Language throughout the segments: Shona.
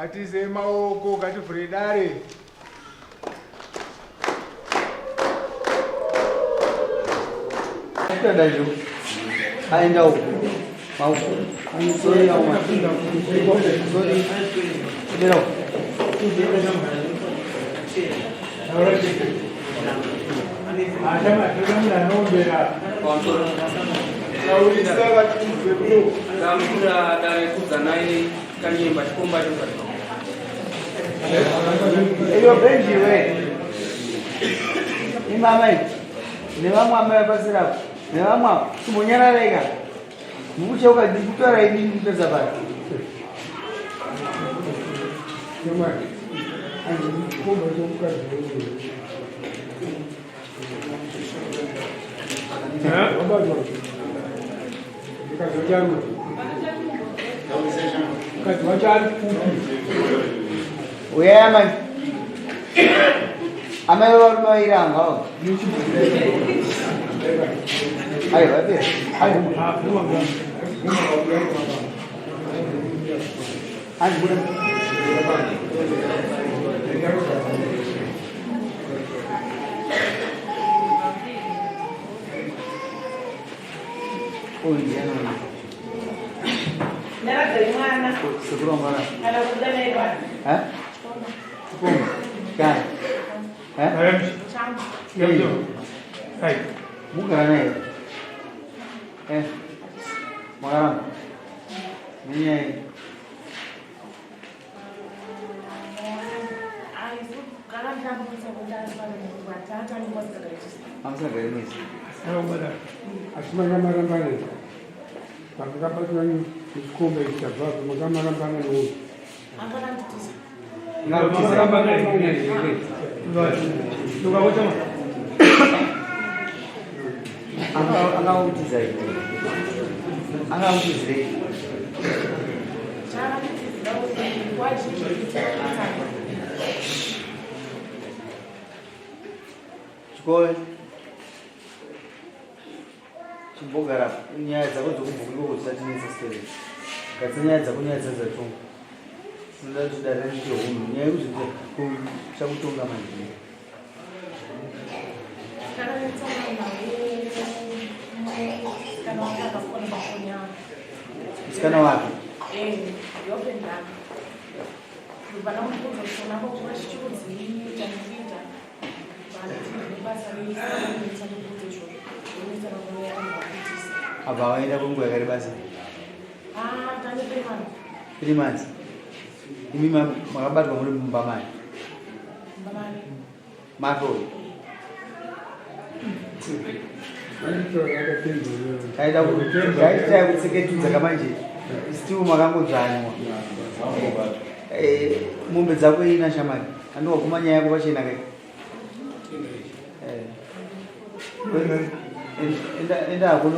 Ngatiise maoko, ngativhure dare. Aenda uko. Maoko. Sorry, sorry. Dera uko. Tamura dare kudzanai kanyemba chikomba Iyo benji we. Imama iyi. Nevamwe amai vapasira apo. Nevamwe apo. Chimbonyarareka. Mukucheuka ndikutaura ini ndikupedza pano. Uyai amai. Amai varume vairi anga avo. Aiwa vapera. Aiwa. Hanzi buda. Uyu ndiani uyu? Nyaradzai mwana. Sekuru wangu ana. Kana kuda naye bwana. Eh? Chikomba. Chani. Eh? Mugara naye. Eh. Makaramba. Nenyaya iyi. Hamusagari mese. Asi makamarambana pamakabatwa nechikomba ichi chabva makamarambana nouyu. Angakutizai. Angakutizirei. Chikoro. Chimbogara nyaya dzako dzokubhuku ikoko dzisatinetsa stere. Gatsa nyaya dzako nyaya dzadzatonga. Tinoda kuti dare riite hunhu. Nyaya yekuzviita chakutonga manje. Musikana wake. Abva waenda kwenguva yakareba sei? 3 months. Imi makabatwa muri mumba mai? Make uyu. Taida taita kutseketudza kamanje. Still makangodzvanywa. Eh, mombe dzako ina shamari. Andowaguma nyaya yako pachena kai. Eh. Enda enda hako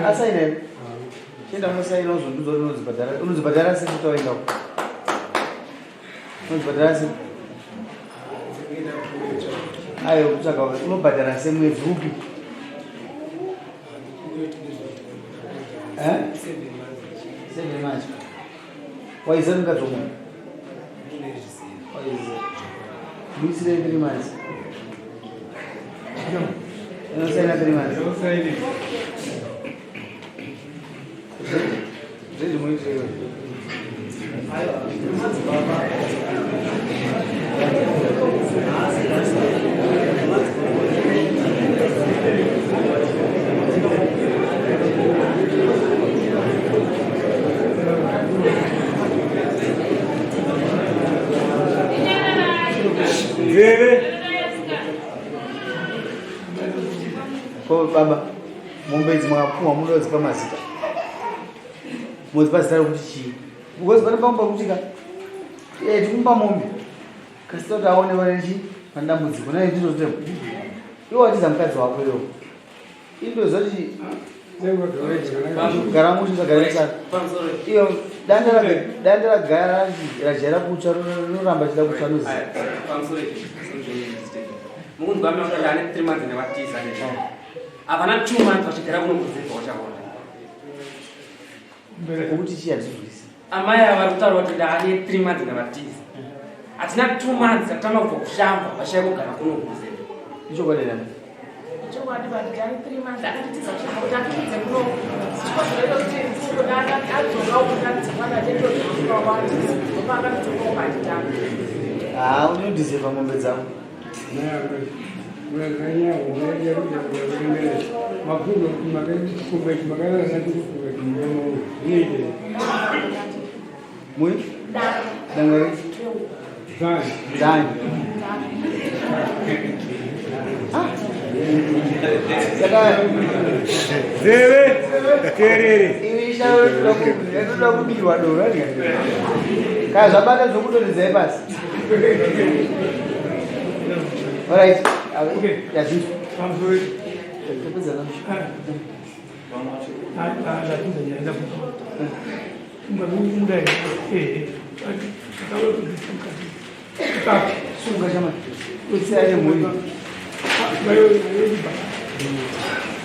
asaina here? Chienda unosaina uzondiudza kuti unodzibhadhara. Unodzibhadhara sei kuti waenda uko? Unodzibhadhara sei? Ayo kutsvaga unobhadhara sei mwedzi upi? Eh? 7 months. Waiziva mukadzi womunhu? Waiziva. Muisire 3 months. Unosaina 3 months. muitire. Ko baba, mombe idzi makapuwa munodzipa mazita. Modzipa zita rekuti chii? Because pane pamwe pakuti ka tikumupa mombe. Kasi toti aone pane chii? Pane dambudziko. Naye ndizvo zvitemo. Iwe watiza mukadzi wako iwe. Indoziva kuti gara mushe usagara. Iyo danda ragara rajaira kutsva rinoramba chida kutsva noziva. Mukunzwa mina kuti ane 3 months nevatiza havana 2 months vachigara kuno kuziva vachaona. Kuti chii hatizvisi. Amai ava vari kutaura kuti ndaane 3 months nevatiza. Hatina 2 months tatanga kubva kushamba vashaya kugara kuno kuziva. Ichokwadi nani? Chokwadi but ndane 3 months akatitiza kushamba kuti atitize kuno. Chikonzero kuti kudana adzoka kutadzimana tetodzoka kwatisi. Ndopa akatidzoka kwatitanga. Ah, unodiseva mombe dzako. Mui? Danga Dani. Saka Zeve terere. Iwe sharo kubirwa doro ani? Kana zvabata zvokudonhedzai pasi. Alright. Okay. Yazvinzwa. Pamusoro. Tapedza nacho. Sunga chama. Utsaya nemhuri.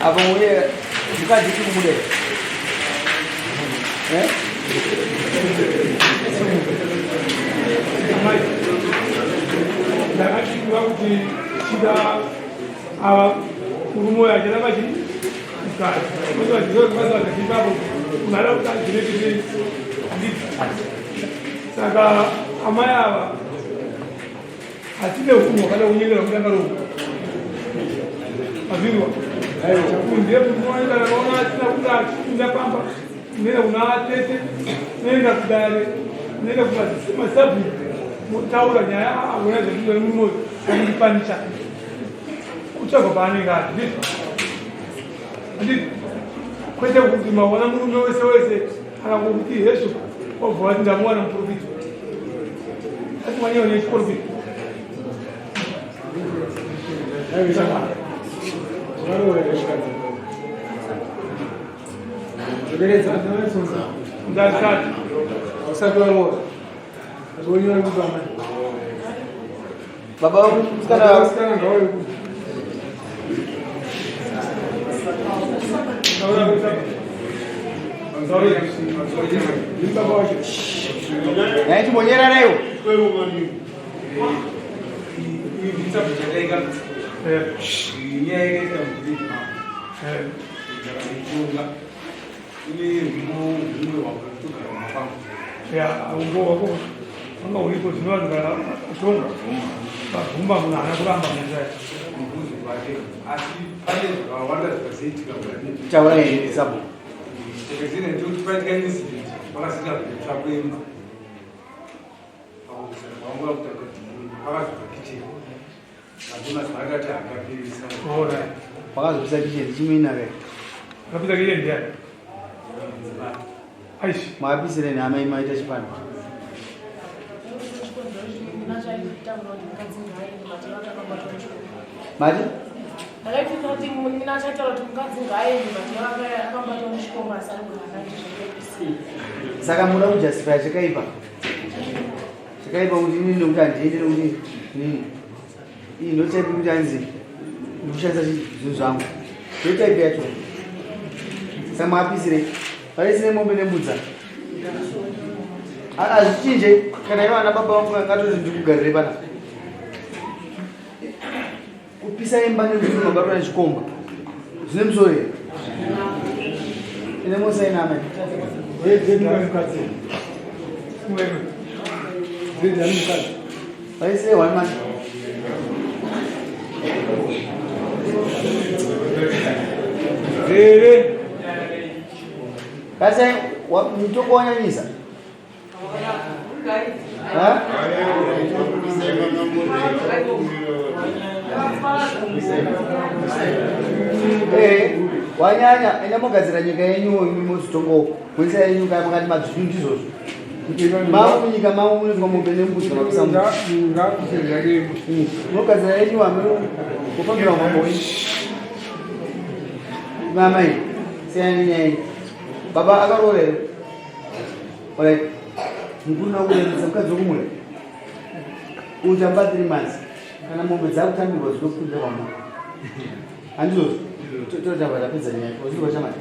Apa uye mukadzi kumuda. Eh? Ndakachirwa kuti chida ava murume uyo achiramba chi mukadzi vazivazivazivapo kunharaunda dzinetete handiti. Saka amai ava hatine hunhu hwakada kunyengera kutanga rufu azvinzwa kunze munoenda nakaona asina kuti achipinda pamba unoenda kuna atete unoenda kudare unoenda kumasabhuku motaura nyaya aona zvazvinzwa nemurume uyu akundipanisha kutsvagwa paanenge ari ndizvo handiti kwete kuti maona murume wese wese akangokuti hezvo wabva wati ndamuwana muprofita asi wanyewa nechiprofita. Ndasati Baba musikana Nhai chimbonyeraraiwo. Wanga uripo zvino vanhu vatonga vabvuma munhu haana kuramba munzira. Asi pane zvakawanda zvakazoitika mukati. Taura here sabo. Chakazina ndikuti paitika incident pakazita kutsva kwemba. Pakuzana kwangu kutanga pakazobva kitchen. Madhona zvakati akapirisa. Alright. Pakazopisa kitchen chimina ke. Akapisa kitchen ndiani? Aish. Makapisire nhama imaita chipano. Mati? Ndakaita kuti munina achaitaura kuti mukadzi ngaaende but akabatwa nechikomba asi ari kuhana kuti Saka muda kujustify chakaipa. Chakaipa kuti inini nekuti handiende nekuti inini. Iyi ndo type yekuti hanzi ndikushandisa zvinhu zvangu. Ndo type yacho. Saka makapisirei? Vaisire mombe nembudza. Hazvichinje kana ivo ana baba vangu ngatoti ndikugarire pana. Kupisa imba nekuti mabatwa nechikomba. Zvine musoro here? Ine musaina amai. Vaise one man. Here. Kasi mutoko wanyanyisa. Ha? Eh, wanyanya enda mogadzira nyika yenyu imi mozitongo moisa yenyu kaya makati madzvinyu ndizvozvo. Mavo munyika mavo munoitwa mombe nembudzi kana kuisa munogadzira yenyu hameno kufambira mambo wenyu. Mama iyi siyana nenyaya iyi. Baba akaroora here? Alright. Mukuru nakurerusa mukadzi wekumuya. Uchamba 3 months. Kana mombe dzakutambirwa dzinopinda kwamuri. Handizvozvo. Totamba tapedza nyaya. Wazvirwa chamai.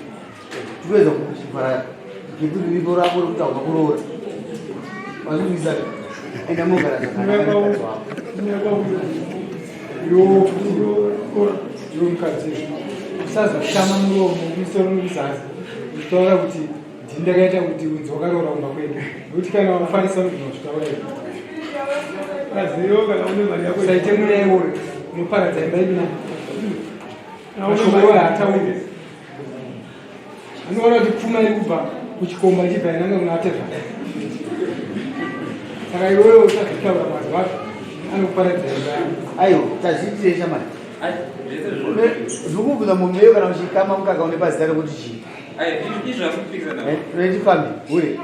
Tikuedza kuvhara gepi riripo rako rekuti hauna kuroora. Wazvinzwisisa? Enda mogara zvakanaka nemukadzi wako. Yo mukadzi usazoshama muromo musoro muzasi uchitaura kuti ndini ndakaita kuti unzi wakaroora kumba kwedu nekuti kana wafarisa unogona kuzvitaura usaite mweya iwoyo unoparadza imba yedu mashoko iwayo haatauri anoona kuti pfuma iri kubva kuchikomba ichibva yananga kuna atezvara saka iwewe usazotaura mazwi acho anokuparadza imba yako Aiwa, tazviitirei shamani. Zvokubvunza mombe iyo kana uchikama mukaka une pazita rekuti chii? Unoiti fambi hure.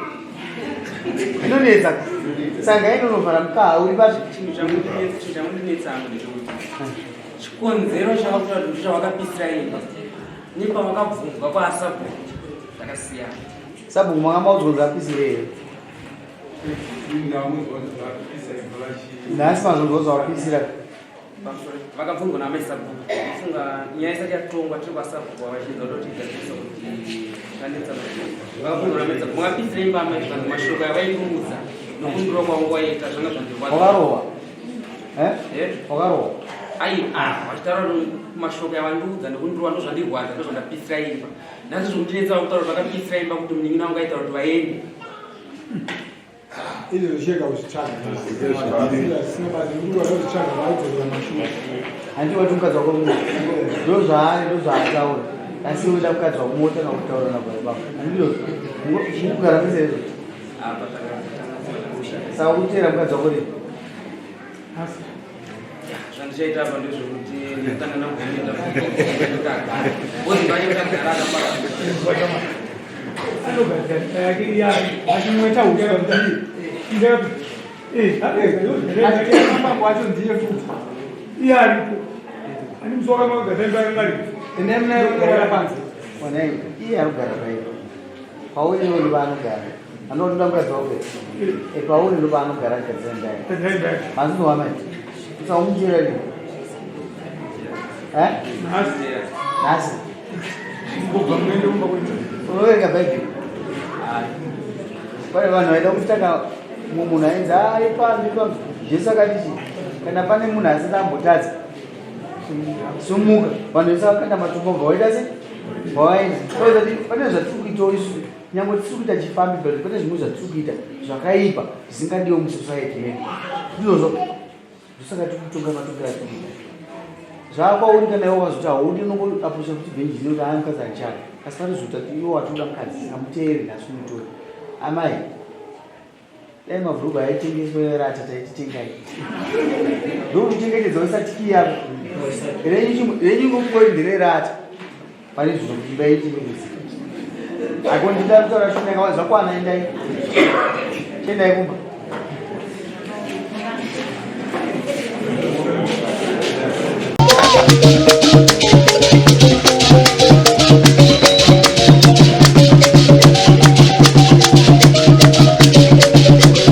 Inonetsa. Sanga inonovhara mukaha uri papi? Chinhu chamundinetsa hangu ndechekuti chikonzero chavakuta kuti chavakapisira imba nepavakabvunzwa kwaasabhuku zvakasiyana. Sabhuku makamaudzwa kunzi apisire here? Nhasi mazonzwa zvawapisira. Vakabvunzwa naamai sabhuku funga nyaya isati yatongwa tiri kwasabhuku vavachinza kutoti gadzirisa kuti zvanetsa. Vakabvunzwa naamai sabhuku makapisira imba amai zvikanzi mashoko avaindiudza nokundura kwangu waita zvanga zvandirwadza. Wakarohwa? Eh? Eh? Wakarohwa? Ai, ah, vachitaura mashoko avandiudza nekundurwa ndozvandirwadza ndozvandapisira imba. Nhasi zvokundinetsa vakutaura kuti vakapisira imba kuti munin'ina wangu aitaura kuti vaende. Izvo zvichega kuzvitsvaga. Zvisina basa nekuti wazvitsvaga vaidzokera mashure. Hanti wati mukadzi wako mumwe. Ndozvaari ndozvaataura. Asi unoda mukadzi wako mota kana kutaura nababa bako. Handizvozvo. Mukugara mese izvo. Apa takatanga Saka ukuteera mukadzi wako rini? Asi zvandichaita apa ndezvekuti ndinotanga ndamboenda ndakagara. Bozi vacho ndakagara akapara. anogadzira nyika yake iyari achimweta uswa ndiye. Eh, Mambo wacho ndiye futi. iyaripo. Ani musi wakamagadzira imba yake ngari. Endai munaye kugara panze. Onai, iye ari kugara pairi. Pauri iwe ndopaanogara. Anoda mukadzi wako here? Eh, pauri ndopaanogara agadzira imba yake. Gadzira imba yake. Mazvinzwa mai? Usamuteera rini? Eh? Nhasi Nhasi. kubva muende kumba kwenyu. Unoverenga Bhaibheri? Pane vanhu vaida kutanga mumwe munhu ainzi aipambi pambi. Jesu akati chii? Kana pane munhu asati ambotadza, sumuka. Vanhu vese vakanda matombo bva waita sei? Bva waenda. Toita kuti pane zvatiri kuitawo isu nyangwe tisiri kuita chifambi but pane zvimwe zvatiri kuita zvakaipa zvisingadiwe musociety medu. Ndizvozvo. Ndosaka tiri kutonga matongero atiri kuita. Zvakwauri kana iwe wazoti haudi unongoapusha kuti bhenji rinoti haa mukadzi handichada. Asi pane zvoita kuti iwe watoda mukadzi amuteere nhasi umutori. Amai, dai mabhurugwa aitengeswa erata taiti tengai. Ndokuchengetedza usati yako. Renyu ngokungori ndererata. Pane zvinhu kuti imba ichengetedzeke. Ako ndida kutaura shona yakawanda zvakwana endai. Chiendai kumba.